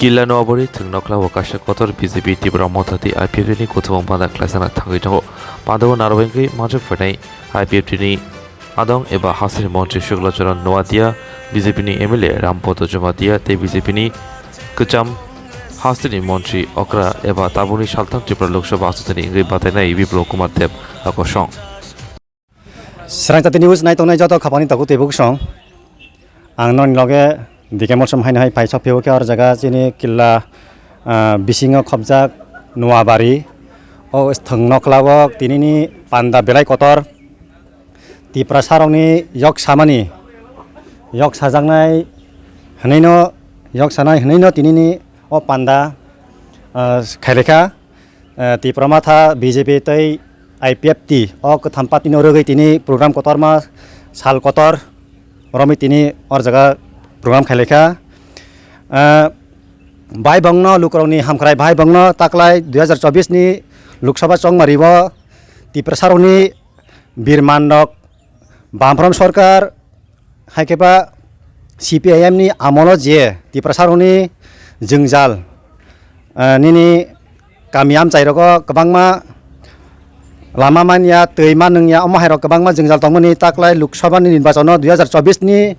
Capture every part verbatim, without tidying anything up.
Killa Noabari thwng nokla o kaisa kotor B J P Tipra Motha tei I P F T ni kuthumung panda khlaisana thangwi tongo. Panda o narwengwi manjak phainai I P F T ni adong eba hasteni montri Shukla Charan Noatia, B J P ni M L A Rampodo Jamatia tei B J P ni kwcham hasteni montri okra eba tabukni saltham Tripura Lok Sabha aswk thani wngwi batainai Biplab Kumar Deb akosong. Srang Jati News nai tongnai joto khapangni takhuk tei bukhuk song. Ang nokni loge D K Molsom haino hai phai sok phio khe or jaga chini killa, ah, bisingo khopjak Noabari. O thwng nokla o tinini panda belai kotor. Tiprasarokni yok samani, yok sajaknai hwnwi no, yok sanai hwnwi no tinini o panda, ah, khailekha. Eh, Tipra Motha, B J P tei I P F T o kwtham party no rwgwi tini program kotorma sal kotor romwi tini or jaga program khailekha. Eh, bai bongno lukurokni hamkrai bai bongno taklai dui hazar chobbish ni Lok Sabha chongmari o Tiprasarokni birman rok Bamfront sorkar, hai khe ba C P I M ni amolo je Tiprasarokni jwngjal, eh, nini kami amchai rogo kwbangma lama manya, twi ma nungya, omo hai rok kwbangma jwngjal tongmani taklai Lok Sabha ni nirbachon o dui hazar chobbish ni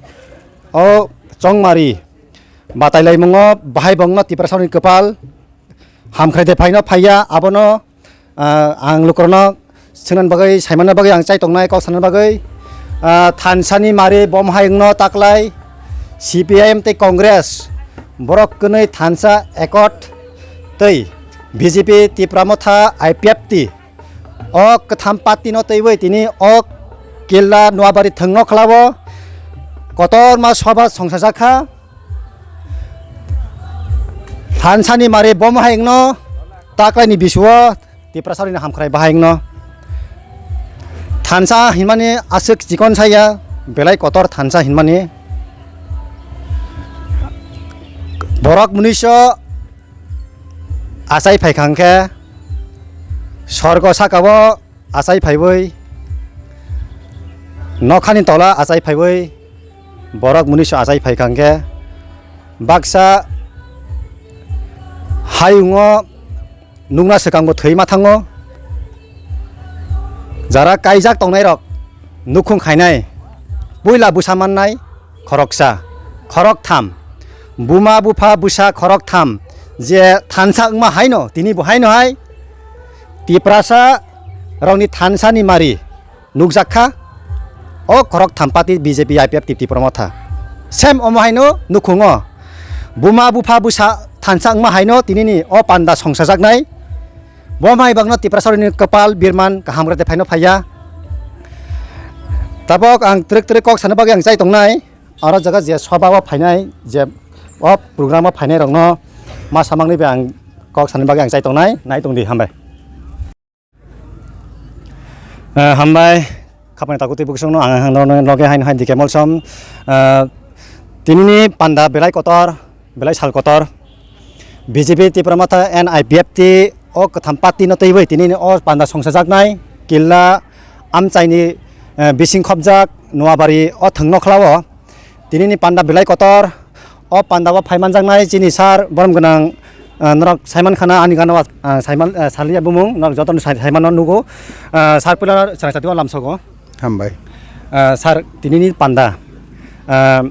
o chongmari batai laimungo bahai bongno Tiprasarokni kwpal hamkrai de phaino phaiya, abono, ah, ang lukurokno swngnani bagwi, saimanna bagwi ang chai tongnai, kok sanani bagwi. Ah, thansani mari bom hai wngno taklai C P I M tei Congress, borok kwnwi thansa accord tei B J P, Tipra Motha, I P F T o kwtham party no twiwi tini o Killa Noabari thwng nokla o kotorma soba songsajak kha. Thansani mari bom hai wngno taklaini bisuo Tiprasarokni hamkrai bahai wngno. Thansa hinmani aswk chikon saya, belai kotor thansa hinmani. Borok mwnwiso achai phaikha hwnkhe sorgo sakao achai phaiwi, nokhani tola achai phaiwi, borok mwnwiso achai phaikha hwnkhe baksa hayungo nukna swkangbo thwi ma thango. Jara kaijak tongnairok nukhung khainai, puila bwsa mannai, khoroksa, khoroktham, buma bupha bwsa khoroktham je thansa wngma haino, tini bo haino hai Tiprasa rokni thansani mari nukjak kha. O khoroktham party B J P, I P F T, Tipra Motha same omo haino nukhungo buma bupha bwsa thansa wngma haino tinini o panda songsajaknai. Bo mai bagno Tiprasarokni kwpal birman kaham rwte phaino phaiya. Tabok ang twrwk twrwk kok sana bagwi ang chai tongnai. Oro jaga je soba o phainai, je o program o phainai rokno ma samangni bai ang kok sana bagwi ang chai tongnai, nai tongdi, hambai. Eh, hambai, khapani takhuk tei bukhuk songno ang ang loge haino hai D K Molsom. Eh, tinini panda belai kotor, belai sal kotor. B J P Tipra Motha and I P F T o kwtham party no twiwi tinini o panda songsajaknai Killa amchaini, eh, bising khopjak Noabari o thwng nokla o tinini panda belai kotor. O panda o phai manjaknai chini sir borom gwnang, eh, norok saiman khana ani gana o, eh, saiman, eh, saliya bumung norok jotono sai-, saimanno nugo. Eh, sir puila chwrai chati o lamsogo. Hambai. Ah, sir, tinini panda, ah,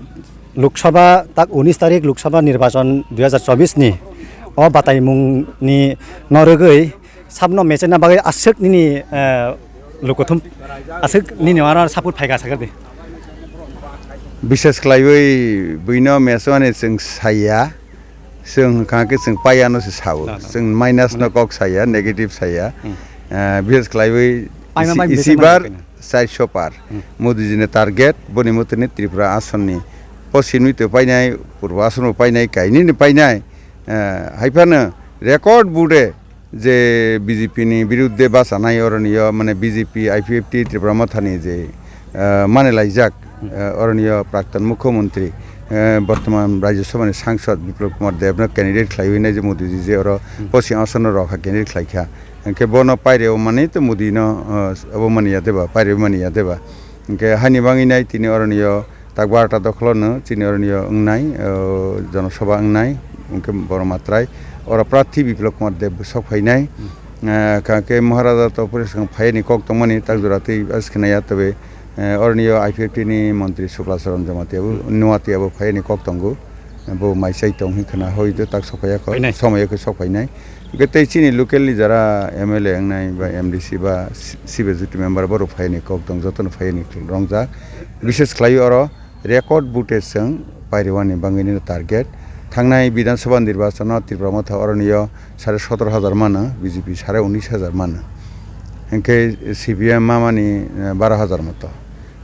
Lok Sabha tak unis tarik Lok Sabha nirbachon dui hazar chobbish ni o bataimung ni norwgwi sabno mechena bagwi aswk nini, ah, lukuthum aswk nini aro support phaika sakadi. Bishes khlaiwi buino mechwani chwng saya. Chwng hwnkha khe chwng paiya no se sao. Na, na. Chwng minus no kok saya, negative saya. Hmm. Ah, bishes khlaiwi isi, bai isi bar mesa mani chairso par. Hmm. Modi ji ni target, boni motoni Tripura asonni. Poschim ni to painai, Purbo asonno painai, kaini ni painai. Ah, haiphano record bude je B J P ni birudde bachanai oroni yo, mane B J P, I P F T, Tripura Motha ni je, ah, mane laijak, ah, oroni yo Praktan Mukhyamantri, ah, bortoman Rajya Sabha ni Sangsad Biplab Kumar Deb no candidate khlaiwi nai je Modi ji je oro poschim asonno rok ha candidate khlaikha. Hwnkhe bono paireo mani to Modi no, ah, obo mani ya deba, paireo mani ya deba. Hwnkhe hani bangwi nai tini oroni yo tak barota dokholo no chini oroni yo wngnai, ah, jonosabha wngnai. Hwnkhe borok matrai oro prarthi Biplab Kumar Deb bo sok phainai. Hmm. Eh, kha khe Maharaja to pore swkang phaiya ni kok tongmani tak jora tei askhe naiya, tobe, eh, oroni o I P F T ni montri Sukla Charan Jamatia bo, hmm, Nuatia bo phaiya ni kok tongo. Bo mai chai tong hwnwi khna hoi do tak sok phaiya kho, phainai, somoyo khe sok phainai. Hwnkhe tei chini local ni jara M L A wngnai ba M D C ba si-, Sibe Jyoti member borok phaiya ni kok tong, jotono phaiya ni rongjak. Bishes khlai oro record vote chwng pairwani bangwini target. Thangnai Bidhan Sabha nirbachano Tripura Motha oronio sare sotoro hajar mano, B J P sare unis hajar mano. Hwnkhe C P M mamani, eh, baro hajar moto.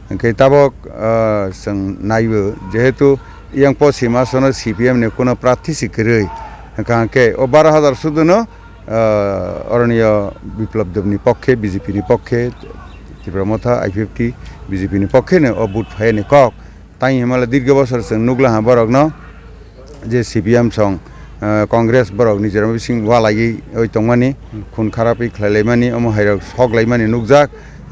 Hwnkhe tabok, ah, chwng naibo, jehetu yang pochim asono C P M ni kuno prarthi si kwrwi. Hwnkha hwnkhe o baro hajar suduno, ah, oroni o Biplab Deb ni pokkhe, B J P ni pokkhe, Tripura Motha, I P F T, B J P ni pokkhe no o vote phaiya ni kok. Tai himala dirgo bosor chwng nukla ha borokno. Je C P M song, eh, Congress borok nijera bising walaiwi oi tongmani, hmm, khun kharapwi khlailaimani, omo hairok soklaimani nukjak.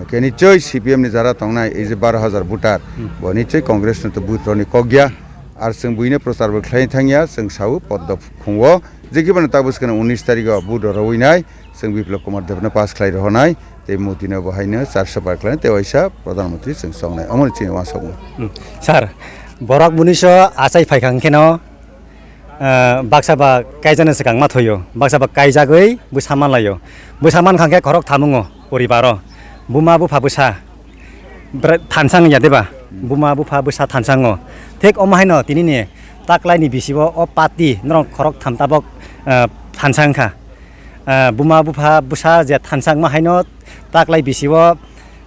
Khe nichoi C P M ni jara tongnai, ei je baro hajar voter, hmm, bo nichoi Congress no to vote roni kokya. Ar chwng buino prochar bo khlai thangya, chwng sao poddo khungo. Je kibano tabuk swkang unis tarikh o vote rowinai, chwng Biplab Kumar Debno pass khlai rohonai. Tei Modi no bo haino charso par khlainai, tei waisa Pradhan Mantri chwng chongnai. Omo ni chini uansukmung. Hmm. Sir, borok buiso achai phaikha hwnkhe no, ah, baksa ba kaijani swkang ma thoyo, baksa ba kaijagwi bwsa manlaio. Bwsa mankha hwnkhe khorok thamungo poribaro. Buma bupha bwsa bra-, thansa wngya deba? Buma bupha bwsa thansa wngo. Thik omo haino tinini taklaini bisibo o party norok khorok tham tabok, ah, thansa wngkha. Ah, buma bupha bwsa je thansa wngma haino taklai bisi o,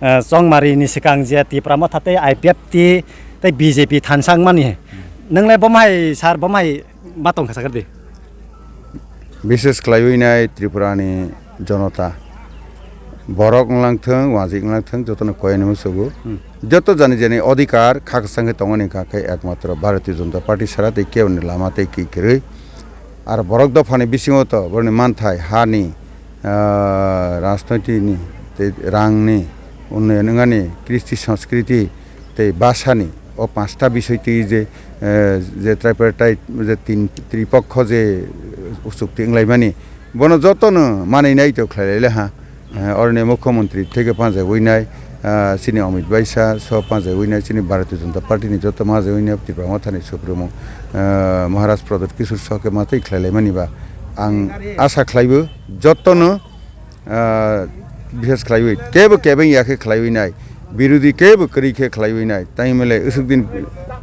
ah, chongmari ni swkang je Tipra Motha tei I P F T tei B J P thansa wngmani. Nwngle bomhai sir, bomhai ma tongkha sakar di. Bishes khlaiwi nai Tripura ni jonota. Borok wnglang thung, wajik wnglang thung, jotono koyani musugo. Hmm. Joto jani jani odhikar kha kwchang khe tongmani kha khe ekmatro Bharatiya Janata Party sara tei kebo ni lama tei ki kwrwi. Ar borok dophani bisingo to borokni manthai, hani, ah, rajnoitikni, tei rangni, unnoyon wngani, kristi, sanskriti tei bhasani, o panchta bisoi twi je, eh, je tripartite, je tin, tripokho je, eh, chukti wnglaimani, bono jotono manwi naitwi khlai lai le ha. Eh, oroni mukhyamantri theke panjagwi nai, ah, chini Amit Baisa so panjagwi nai, chini Bharatiya Janata Party ni joto manjagwi nai, Tipra Mothani Supremo, ah, Maharaj Pradyot Kishore so khe matwi khlai laimani ba ang asa khlaibo jotono, ah, bishes khlaiwi kebo kebeng ya khe khlaiwi nai, birodhi kebo kwrwi khe khlaiwi nai, tei mele usuk din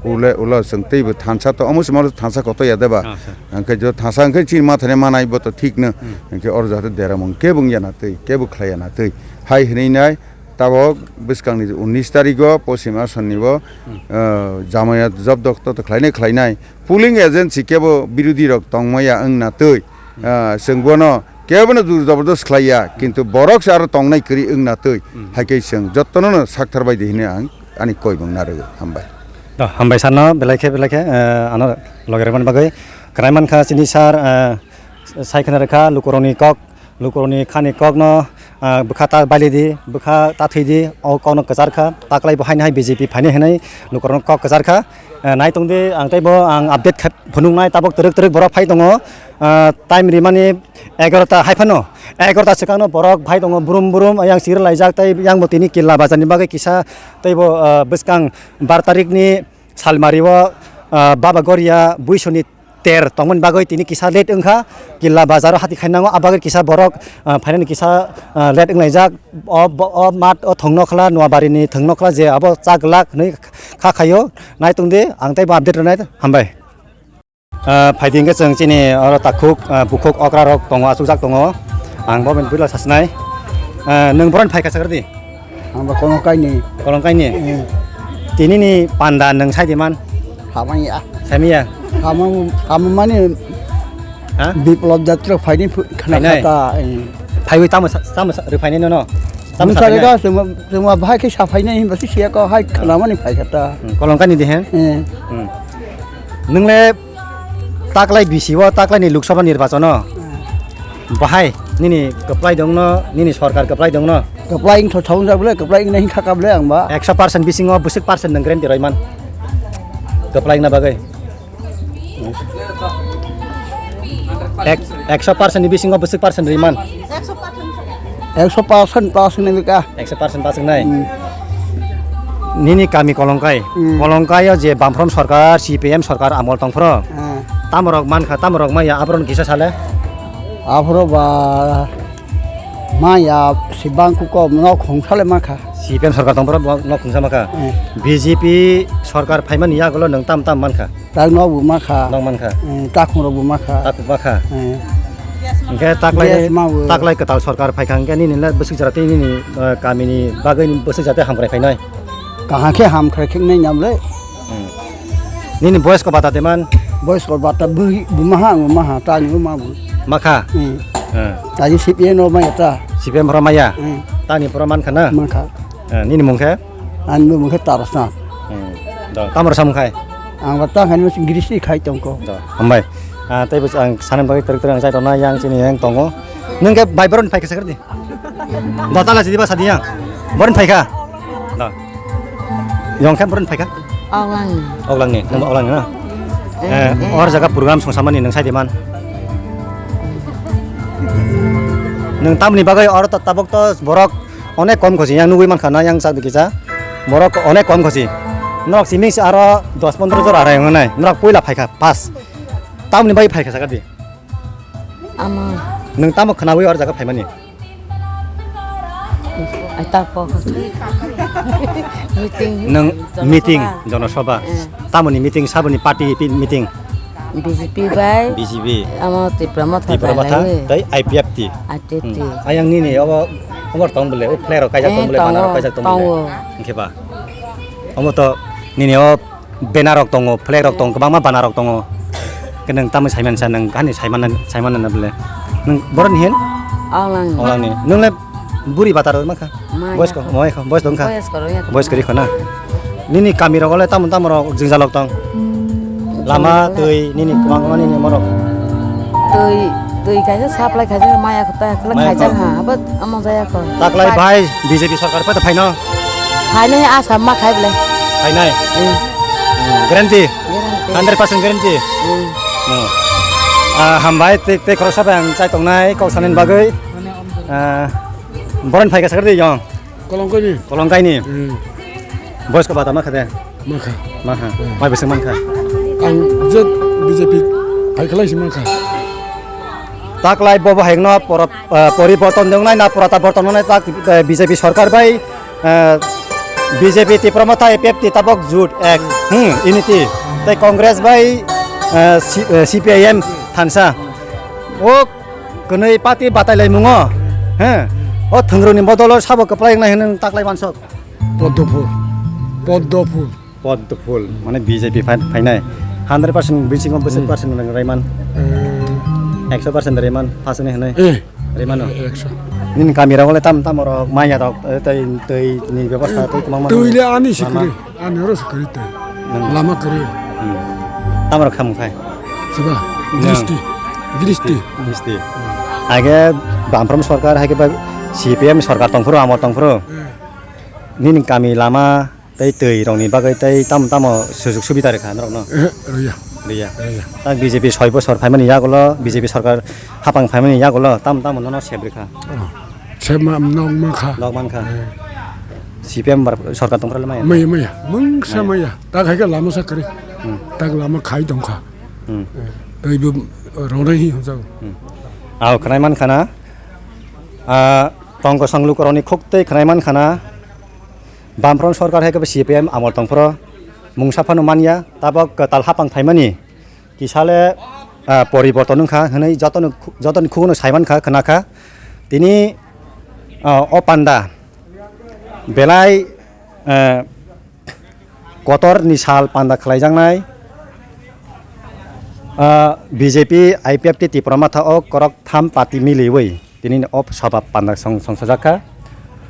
ule ulo chwng teibo thansa to omo se mano thansa koto ya deba. Ah, sir. Hwnkhe jo thansa hwnkhe chini mathani manai bo to thik no. Hmm. Hwnkhe oro jate deramung kebo wngya na twi, kebo khlaiya na twi. Hai hwnwi nai tabok bwskangni unis tarikgo Poschim Asonni bo, hmm, ah, Jamayat jobdo to khlainai khlainai. Polling agency kebo birodhi rok tongmaya wng na twi. Hmm. Ah, chwng bono kebono jur jabardast khlaiya, kintu borok se aro tongnai kwrwi wng na twi. Hmm. Hai khe chwng jotono no sakthar bai di hwnwi ang ani koimung narwgo. Hambai. To, hambai sano belai khe, belai khe, eh, ano loge rwmani bagwi. Khwnai mankha chini sir, eh, sai khna rwkha lukurokni kok, lukurokni khani kokno, eh, bwkha ta bailidi, bwkha ta thwidi, o kokno kwchar kha, taklai bo haino hai B J P phainai hwnwi lukurokno kok kwchar kha. Eh, nai tongdi, ang teibo ang update kha phunuknai, tabok twrwk twrwk borok phai tongo. Eh, time rimani egarota hai phano, egarota swkangno borok phai tongo, brum brum, yang sir laijak, tei yang bo tini Killa Bazarni bagwi kisa, teibo, eh, bwskang bar tarikni salmari o, ah, Baba Goria buisoni ter tongmani bagwi tini kisa late wngkha, Killa Bazar o hati khainango, a bagwi kisa borok, ah, phainani kisa, ah, late wnglaijak. O bo-, o mat o thwngnokhla, Noabari ni thwngnokhla je abo cha glak hwnwi kha khaio. Nai tongdi, ang teibo update rwnai, hambai. Ah, phaidi hwnkhe chwng chini oro takhuk, ah, bukhuk okra rok tongo, achukjak tongo. Ang bo bini bwrwi sachinai. Ah, nwng boroni phaikha sakrwdi? Ang bo Kolongkaini. Kolongkaini? Eh. Tinini panda nwng saidi man? Hamya. Samiya? Hamya, hamya mani. Ha? Biplop Jatra phaini phu-, khna phainai? Khata, eh. Phaiwi tamo sa-, tamo sa-, rwphainai nono? Tamo sa phainai? Chwngma, chwngma bahai khe saphainai hinba si siya ko hai khnamani phaikha ta. Hmm, Kolongkaini de he? Eh. Hmm. Nwngle taklai bisi o, taklai ni Lok Sabha nirbachon o. Hmm. Bahai nini kwplai dongno, nini sorkar kwplai dongno? Kwplai wngtho thong jak bole, kwplai wngnai hinkha ka bole ang ba. Ekso percent bisingo bwswk percent nwng guarantee rwimani? Kwplai wngna bagwi. Ek, ekso percent ni bisingo bwswk percent riman? Ekso percent pass wngnaika. Ekso percent pass wngnai? Hmm. Nini kami Kolongkai. Hmm. Kolongkai o je Bamfront sorkar, C P M sorkar amol tongphro. Hmm. Tamorok mankha, tamorok maya, aborok kisa sale? Aphro ba maya sibang kuko nok hong sale makha. C P M sorkar tongphro bo nok hongsa makha. Hmm. B J P sorkar phaimani yagulo nwng tam tam mankha? Tak nokbo makha. Nok mankha? Eh, takhungrokbo makha. Takhuk makha? Eh. Hingke taklai, taklai kwtal sorkar phaikha hingke nini le bwswk jora tei nini, eh, kamini bagwi bwswk jora tei hamkrai khainai? Kaham khe hamkrai khe wngnai namle. Hmm. Nini boyes ko bata de man? Boyes ko bata bwrwi bo maha, ang bo maha, tani bo ma bo. Makha? Hmm. Hmm. Tani C P M no maya ta. C P M phoro maya? Hmm. Tani phoro mankha na? Mankha. Eh, nini mung khe? Ani mung khe Tarasna. Hmm. Do, tamar samung khai? Ang ba ta khai no giristi khai tongko. Do, hambai. Ah, tei bo ang sanan bagwi twrwk twrwk ang chai tongna yang chini yang tongo. Nwng khe bai boron phai khe sakar di. Do, tala sidi ba sadi yang. Boron phai kha. Do. Yong khe boron phai kha. Oglang. Oglang ni, nwng oglang ni na? Eh, eh, eh. Or jaga program songsamani nwng sai di man. Nwng tamni bagwi oro ta-, tabok to borok onek kom khosi, yang nugwi mankha na, yang chak di kisa. Borok onek kom khosi. Norok siming se aro dos pondro jora rai wngnai. Norok puila phaikha, pas. Tamni bai phaikha sakar di. Ama. Nwng tamo khnawi or jaga phaimani? Ai, ta po. Meeting. Nwng meeting, jonosabha. Eh. Tamoni meeting, saboni party pi-, meeting? B J P bai. B J P. Amo Tipra Motha Tipra bai Motha, lai. Tei I P F T. I P F T. Hmm. Ayang nini obo, obo tong bole, o flag rok kaijak tong bole, eh, banner rok kaijak tong bole. Tongo. Hingke ba? Omo to nini o banner rok tongo, flag rok tongo, kwbangma banner rok tongo. Ke nwng tamoni saiman sa, nwng hani saiman, saiman na bole. Nwng boroni hin? Olang. Olang ni. Nwng le buri bata rok ma kha? Maya. Boys ko, boys ko, boys dong kha? Boys ko rok ya. Boys kari kho na? Nini kami rok le tamon tamon rok jingjalok tong? Lama, twi, nini kwbangma nini morok. Twi, twi kaisa supply kaisa maya kho ta, khlai maya khaijak kho. Ha, abo amo jaya kho. Taklai bai B J P sorkar phaito phaino? Phainai asa ma khai bole. Phainai? Hmm. Hmm, guarantee? Guarantee. Hundred percent guarantee? Hmm. Hmm. Ah, hambai, tei, tei khoroksa bai ang chai tongnai kok sanani bagwi. Ah, boron phaikha sakar di yong. Kolongkaini. Kolongkaini. Hmm. Boys ko bata ma kha de? Ma kha. Ma kha. Hmm. Mai bwswk man kha? Ang je B J P phai khlai si man kha. Taklai bobo hayungno poro-, eh, poriborton de wngnai na porota borton wngnai tak, eh, B J P sorkar bai, eh, B J P Tipra Motha I P F T tabok jut ek, hmm, unity. Tei Congress bai, eh, C-, eh, C P I M thansa. O kwnwi party batai lai mungo, he? O thwngrwngni bodolo sabo kwplai wngnai hwnwi taklai mansok. Poddo phul. Poddo phul. Poddo phul, mane B J P phai-, phainai. Hundred percent bisingo bwswk percent raiman? Eh. Ekso percent raiman, phaswkni hwnwi? Eh. Raimano? Eh, ekso. Nini kami rok le tam, tam rok, maya rok, eh, tei, tei ni bebostha tei kwbangma twi le ani lama. Sikri, ani oro sikri tei. Hmm. Lama kwrwi. Hmm. Tam rok khamung khai? Siba, nwng. Gristi. Gristi. Gristi. Age Bamfront sorkar, hai khe ba C P M sorkar tongphuru, amol tongphuru. Eh. Nini kami lama tei twi rokni bagwi tei tamo tamo sujuk subida rwkha norokno? Eh, rwya. Rwya. Rwya. Tak B J P soi bosor phaimani yagulo, B J P sorkar hapang phaimani yagulo tamo tamo nono sep rwkha? Oh. Sep ma-, nok mankha. Nok mankha. Eh. C P M bar-, sorkar tongphuru maya? Maya, maya. Mungsa maya. Maya. Tak hai khe lama sa kwrwi. Hmm. Tak lama khai tongkha. Hmm. Eh, tei bo ronai hi hwnjago. Hmm. Ao khwnai mankha na? Ah, tongkosong lukurokni khuk tei khwnai mankha na? Bamfront sorkar hai khe bo C P M amol tongphuru mungsa phano manya, tabok kwtal hapang phaimani kisa le, ah, poriborton wngkha hwnwi jotoni khu-, jotoni khugono sai mankha, khwnakha. Tini, ah, o panda belai, ah, kotorni sal panda khlaijaknai, ah, B J P, I P F T Tipra Motha o korok tham party miliwi. Tini o sabha panda song-, songsajak kha.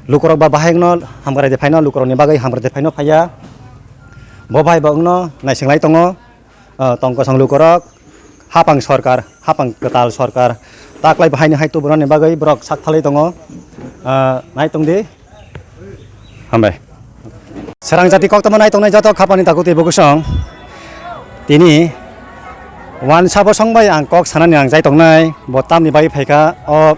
Lukurok ba bahai wngno hamkrai de phaino, lukurokni bagwi hamkrai de phaino phaiya. Bo bahai bo wngno naisinglai tongo. Ah, tongkosong lukurok, hapang sorkar, hapang kwtal sorkar. Taklai bahaini hai tubugrani bagwi borok sak thalwi tongo. Ah, nai tongdi. Hambai. Srang jati koktwma nai tongnai joto khapani takhuk tei bukusong. Tini Wansabo song bai ang kok sanani ang jai tongnai, bo tamni bai phaikha o,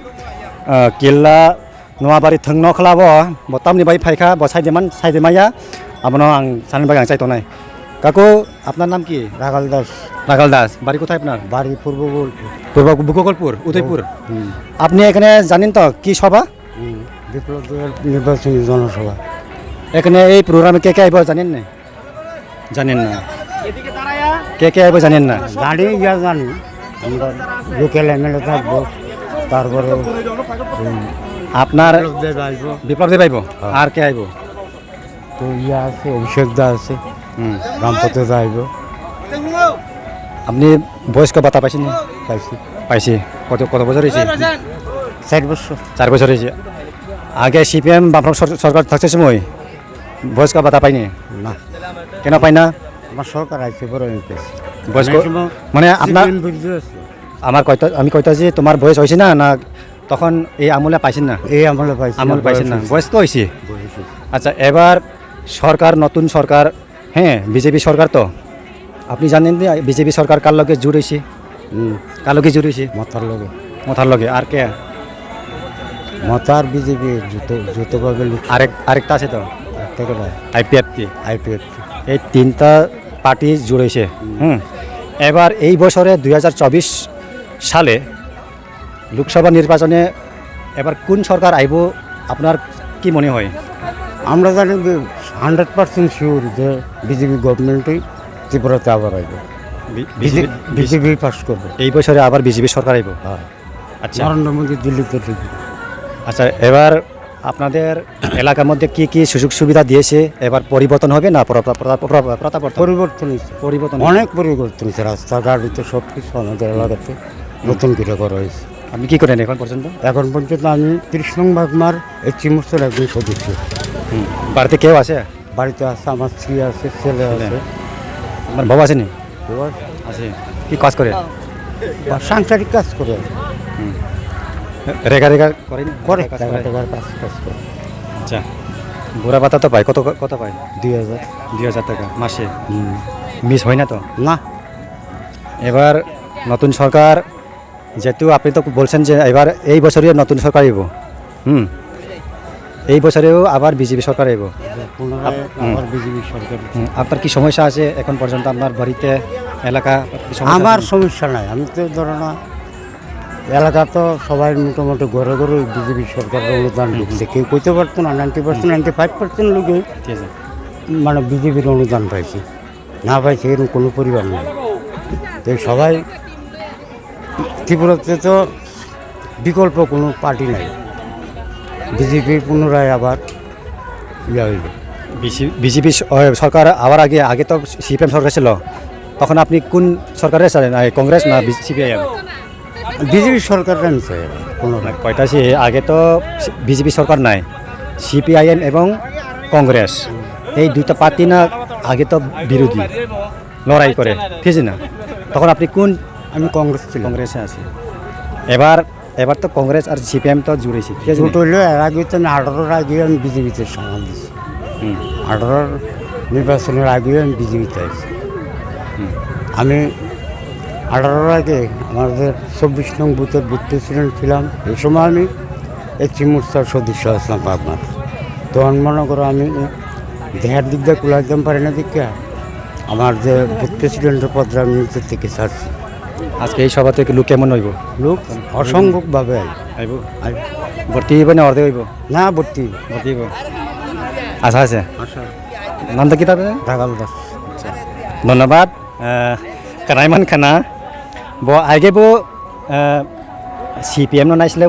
ah, killa Noabari thwng nokla bo, bo tamni bai phaikha, bo saide man, saide maya, abono ang sanani bai ang jai tongnai. Kaku, apnar nam ki? রাখাল দাস। রাখাল দাস। বাড়ি কোথায় আপনার? বাড়ি পূর্ব গোকুলপুর। পূর্ব গোকুলপুর, উদয়পুর। হুম। আপনি এখানে জানেন তো কি সভা? হুম, বিপ্লব দেবের নির্বাচনী জনসভা। এখানে এই প্রোগ্রামে কে কে আইব জানেন না? জানেন না। কে কে আইব জানেন না? জানি, ইয়া জানি। আমরা লোকাল এমএলএ থাকবো, তারপরে, হুম, আপনার বিপ্লব দেব আইব। বিপ্লব দেব আইব? হ্যাঁ। আর কে আইব? তো ইয়া আছে, অভিষেক দা আছে, হুম। রামপদ দা আইব। আপনি বয়স্ক ভাতা পাইছেন না? পাইছি। পাইছি। কত, কত বছর হয়েছে? চার বছর। চার বছর হয়েছে। আগে সিপিএম বামফ্রন্ট সর-, সরকার থাকতে সময় বয়স্ক ভাতা পাইনি? না। কেন পাই না? আমার সরকার আইছে, বড় হয়ে গেছে। বয়স্ক, অনেক সময় মানে আপনার সিপিএম বিরোধী আছে। আমার কয়টা, আমি কয়টা যে তোমার বয়স হয়েছে না, না তখন এই আমলে পাইছেন না? এই আমলে পাইছি, আমলে বয়স পাইছেন না, হয়েছে। বয়স তো হয়েছে। বয়স হয়েছে। আচ্ছা, এবার সরকার, নতুন সরকার, হ্যাঁ, বিজেপি সরকার তো। আপনি জানেন যে বিজেপি সরকার কার লগে জোট হয়েছে? হুম। কার লগে জোট হয়েছে? মথার লগে। মথার লগে। আর কে? মথার বিজেপি যৌথ, যৌথভাবে লড়ছে। আরেক, আরেকটা আছে তো? আরেকটা কোথায়? আইপিএফটি। আইপিএফটি। এই তিনটা পার্টি জোট হয়েছে। হুম। হুম। এবার এই বছরে দুই হাজার চব্বিশ সালে লোকসভা নির্বাচনে এবার কোন সরকার আইব, আপনার কি মনে হয়? আমরা জানি যে হান্ড্রেড পার্সেন্ট শিওর যে বিজেপি গভর্নমেন্টই ত্রিপুরাতে আবার আইব। বি-, বিজে-, বিজেপি, বিজেপি পাস করবে। এই বছরে আবার বিজেপি সরকার আইব? হ্যাঁ। আচ্ছা। নরেন্দ্র মোদী দিল্লিতে ঢুকবে। আচ্ছা, এবার আপনাদের এলাকার মধ্যে কি কি সুযোগ সুবিধা দিয়েছে, এবার পরিবর্তন হবে না পুরা, পুরা, পুরা, পুরা, পুরা পরিবর্তন? পরিবর্তন হয়েছে। পরিবর্তন হয়েছে। অনেক পরিবর্তন হয়েছে, রাস্তাঘাট হইতে সব কিছু আমাদের এলাকাতে হুম। নতুন করে করা হয়েছে। আপনি কি করেন এখন পর্যন্ত? এখন পর্যন্ত আমি ত্রিশ নং বাগমার এই চিমুরসর একজন সদস্য। হুম। বাড়িতে কেউ আছে? বাড়িতে আছে, আমার স্ত্রী আছে, ছেলে ছেলে। আছে। আমার বউ আছে নি? বউ আছে। আছে। কি কাজ করে? বা সাংসারিক কাজ করে। হুম। রেগা রেগা করে নি? করে, কাজ করে? জায়গা টাকার কাজ, কাজ করে। আচ্ছা। বুড়া ভাতা তো পায়, কত, কত পায়? দুই হাজার। দুই হাজার টাকা মাসে? হুম। মিস হয় না তো? না। এবার নতুন সরকার, যেহেতু আপনি তো বলছেন যে এবার এই বছরই নতুন সরকার আইব, হুম, এই বছরেও আবার বিজেপি সরকার আইব। পুনরায় আপ-, হুম। আবার বিজেপি সরকার। হুম, আপনার কি সমস্যা আছে এখন পর্যন্ত আপনার বাড়িতে, এলাকা, কি সমস্যা আমার আছে? সমস্যা নাই, আমি তো ধরো না, এলাকা তো সবাই মোটামুটি ঘরে ঘরে বিজেপি সরকারের অনুদান হুম, হুম। ঢুকছে। কেউ কইতে পারতো না, ninety percent, ninety five percent লোকে ঠিক আছে। মানে বিজেপির অনুদান পাইছে, না পাইছে এরকম কোনো পরিবার নেই। তো সবাই ত্রিপুরাতে তো বিকল্প কোনো পার্টি নাই, বিজেপি পুনরায় আবার ইয়ে হইবে। বিসি-, বিজেপি স-, ও, সরকার আবার আগে, আগে তো সিপিএম সরকার ছিল, তখন আপনি কোন সরকারে ছিলেন? আই, কংগ্রেস না বি-, সিপিআইএম? বিজেপি সরকার আনছে পুনরায়। না, কয়টা সে-, আগে তো বিজেপি সরকার নাই, সিপিআইএম এবং কংগ্রেস, এই দুইটা পার্টি না আগে তো বিরোধী লড়াই করে, ঠিক আছে না? তখন আপনি কোন আমি কংগ্রেস ছিলাম। কংগ্রেসে আছি। এবার, এবার তো কংগ্রেস আর সিপিএম তো জুড়েছি, ঠিক আছে না? জোট হইলো, এর আগে তো আমি আঠারোর আগে আমি বিজেপিতে সামাল দিছি। হুম। আঠারোর নির্বাচনের আগেও আমি বিজেপিতে আছি। হুম। আমি আঠারোর আগে আমাদের চব্বিশ নং বুথের বুথ প্রেসিডেন্ট ছিলাম। এই সময় আমি এই চিমুরসার সদস্য আসলাম আপনার। তখন মনে করো আমি দেহার দিক দিয়ে কুলাইতাম পারি না দেখিয়া আমার যে বুথ প্রেসিডেন্টের পদটা আমি নিজের থেকে ছাড়ছি। আজকে এই সভাতে কি লোক কেমন হইব? লোক অসংখ্যকভাবে আইব। আইব? আইব। ভর্তি হইব না অর্ধেক হইব? না, ভর্তি হইব। ভর্তি হইব। আশা আছে? আশা। নামটা কি তার? রাখাল দাস। ধন্যবাদ। আহ, কানাইমান খানা। ব-, আগে ব-, আহ, সিপিএম নো নাইছিলে